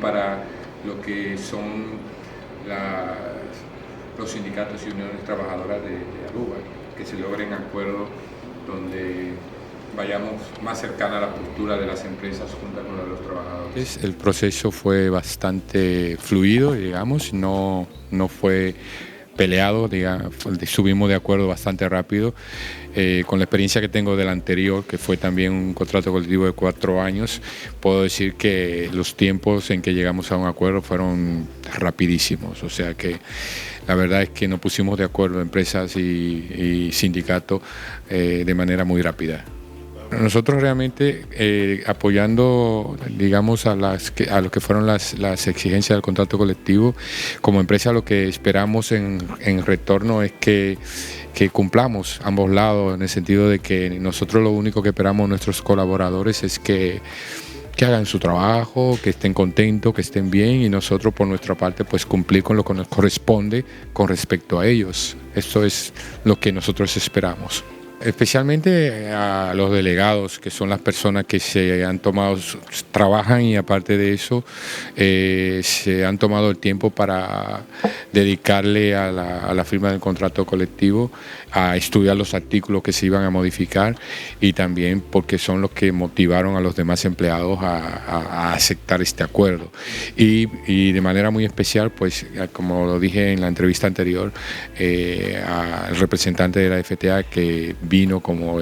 para lo que son las, los sindicatos y uniones trabajadoras de Aruba, que se logren acuerdos donde vayamos más cercana a la postura de las empresas junto con la de los trabajadores. El proceso fue bastante fluido, digamos, no, no fue peleado, digamos, estuvimos de acuerdo bastante rápido. Con la experiencia que tengo del anterior, que fue también un contrato colectivo de 4 años, puedo decir que los tiempos en que llegamos a un acuerdo fueron rapidísimos. O sea que la verdad es que nos pusimos de acuerdo empresas y sindicatos de manera muy rápida. Nosotros realmente apoyando, digamos, a lo que fueron las exigencias del contrato colectivo, como empresa lo que esperamos en retorno es que cumplamos ambos lados, en el sentido de que nosotros lo único que esperamos de nuestros colaboradores es que hagan su trabajo, que estén contentos, que estén bien y nosotros por nuestra parte, pues, cumplir con lo que nos corresponde con respecto a ellos. Esto es lo que nosotros esperamos. Especialmente a los delegados, que son las personas que se han tomado, trabajan y aparte de eso, se han tomado el tiempo para dedicarle a la firma del contrato colectivo, a estudiar los artículos que se iban a modificar y también porque son los que motivaron a los demás empleados a aceptar este acuerdo. Y de manera muy especial, pues, como lo dije en la entrevista anterior, al representante de la FTA que vino como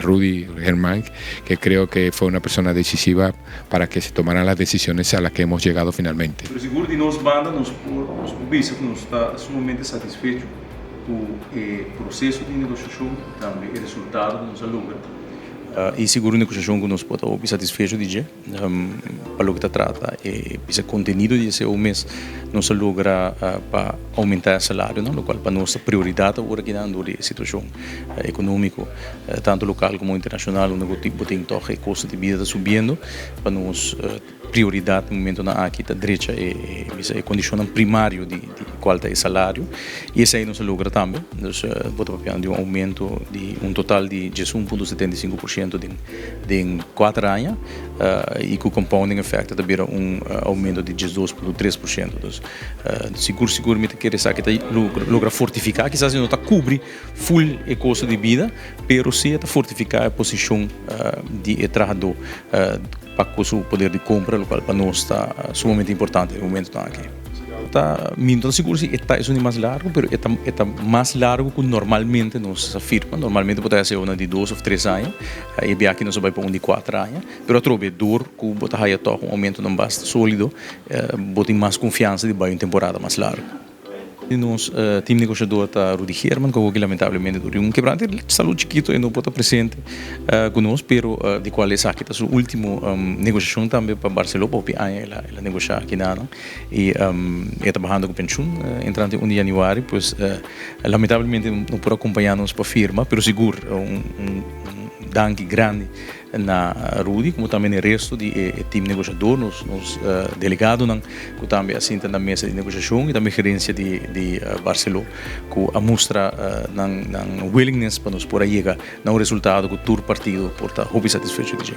Rudy Germán, que creo que fue una persona decisiva para que se tomaran las decisiones a las que hemos llegado finalmente. Pero sigur di nos banda nos por bisa ku nos ta sumamente satisfecho ku e proseso di negoshashon, tambe e resultado ku nos a logra. I sigur negoshashon ku nos por ta satisfecho di dje, pa loke ta trata e e kontenido di e mes, nos a logra pa oumentá e salario, no? Lokual pa nos prioridat awor aki na e situashon ekonómiko, tantu lokal komo internashonal, unda ku tin toch e kosto di bida ta subiendo, pa nos prioridat na momentonan aki ta drecha e kondishon primario di kual ta e salario i esei nos a logra tambe. Anto, bo ta di un oumento di un total di 11,75% di 4 aña i ku compounding effect tambe un oumento di 12,3%. Anto, sigur sigur mi ke sa ku logra fortifiká, kisas no ta kubri full e kosto di bida, pero si ta fortifiká e posishon di trahadó pa su poder di kompra, lokual pa nos ta sumamente importante na e momentonan aki. Ta, mi no sigur si ta e mas largu, pero ta mas largu ku normalmente nos firma. Normalmente por ta un di 2 òf 3 aña, i aki nos bai pa un di 4 aña, pero atrobe dor ku bo ta haya un oumento basta sólido, bo tin mas konfiansa di bai un temporada mas largu. Nos team negoshadó ta Rudy Herman, ku lamentablemente dor di un kebrante di salú chikitu e no por ta presente ku nos, pero di kual esaki ta su último negoshashon tambe pa Barceló, pasobra el a negoshá aki na i e ta trahando ku penshun entrante 1 di yanüari, pues lamentablemente no por akompañá nos pa firma, pero sigur un danki grandi na Rudy, komo tambe e resto di team negoshadó, nos delegadonan, ku tambe a sinta na mesa di negoshashon i tambe gerensia di Barceló, ku a mustra nan willingness pa nos por yega na un resultado ku tur partido por ta hopi satisfecho di dje.